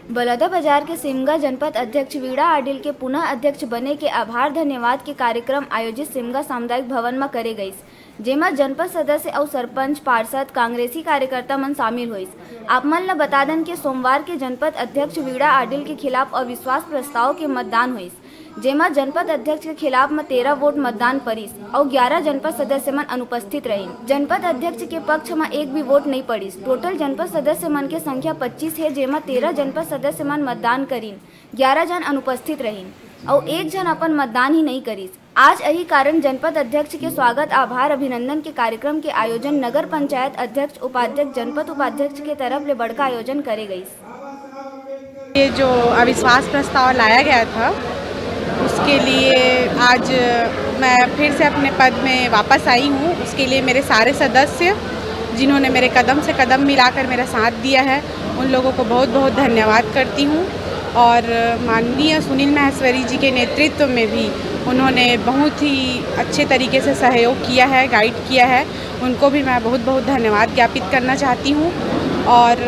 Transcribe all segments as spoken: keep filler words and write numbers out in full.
बलौदाबाजार के सिमगा जनपद अध्यक्ष वीणा आडिल के पुनः अध्यक्ष बने के आभार धन्यवाद के कार्यक्रम आयोजित सिमगा सामुदायिक भवन म करे गइस, जेमा जनपद सदस्य अउ सरपंच, पार्षद, कांग्रेसी कार्यकर्ता मन शामिल होइस। आप मन ल बता दन के सोमवार के जनपद अध्यक्ष वीणा आडिल के खिलाफ अविश्वास प्रस्ताव के मतदान होइस, जेमा जनपद अध्यक्ष के खिलाफ म तेरह वोट मतदान परिस अउ ग्यारह जनपद सदस्य मन अनुपस्थित रहिन। जनपद अध्यक्ष के पक्ष म एक भी वोट नइ पड़िस। टोटल जनपद सदस्य मन के संख्या पच्चीस हे, जेमा तेरह जनपद सदस्य मन मतदान करिन, ग्यारह झन अनुपस्थित रहिन अउ एक झन अपन मतदान ही नइ करिस। आज एही कारण जनपद अध्यक्ष के स्वागत आभार अभिनंदन के कार्यक्रम के आयोजन नगर पंचायत अध्यक्ष, उपाध्यक्ष, जनपद उपाध्यक्ष के तरफ ले बड़का आयोजन करे गइस। ये जो अविश्वास प्रस्ताव लाया गया था, उसके लिए आज मैं फिर से अपने पद में वापस आई हूँ। उसके लिए मेरे सारे सदस्य, जिन्होंने मेरे कदम से कदम मिलाकर मेरा साथ दिया है, उन लोगों को बहुत बहुत धन्यवाद करती हूँ। और माननीय सुनील महेश्वरी जी के नेतृत्व में भी उन्होंने बहुत ही अच्छे तरीके से सहयोग किया है, गाइड किया है, उनको भी मैं बहुत बहुत धन्यवाद ज्ञापित करना चाहती हूँ। और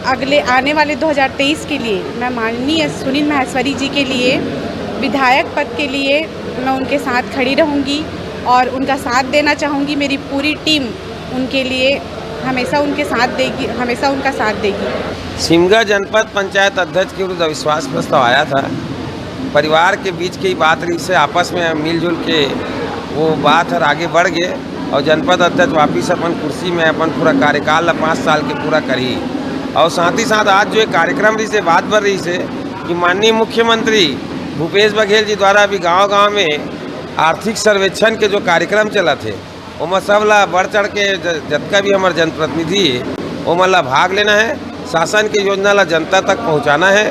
अगले आने वाले दो हज़ार तेईस के लिए मैं माननीय सुनील महेश्वरी जी के लिए विधायक पद के लिए मैं उनके साथ खड़ी रहूँगी और उनका साथ देना चाहूँगी। मेरी पूरी टीम उनके लिए हमेशा उनके साथ देगी, हमेशा उनका साथ देगी। सिमगा जनपद पंचायत अध्यक्ष के विरुद्ध अविश्वास प्रस्ताव आया था। परिवार के बीच के ही बात रहिस हे, आपस में मिलजुल के वो बात हर आगे बढ़ गे और जनपद अध्यक्ष वापिस अपन कुर्सी में अपन पूरा कार्यकाल ला पाँच साल के पूरा करही। और साथ ही साथ आज जो एक कार्यक्रम रहिस हे, बात बर रहिस हे कि माननीय मुख्यमंत्री भूपेश बघेल जी द्वारा अभी गांव-गांव में आर्थिक सर्वेक्षण के जो कार्यक्रम चलत हे, ओमा सब ला बढ़ चढ़ के ज-, जतका भी हमर जनप्रतिनिधि हे, ओमन ला भाग लेना हे, शासन के योजना ला जनता तक पहुंचाना हे।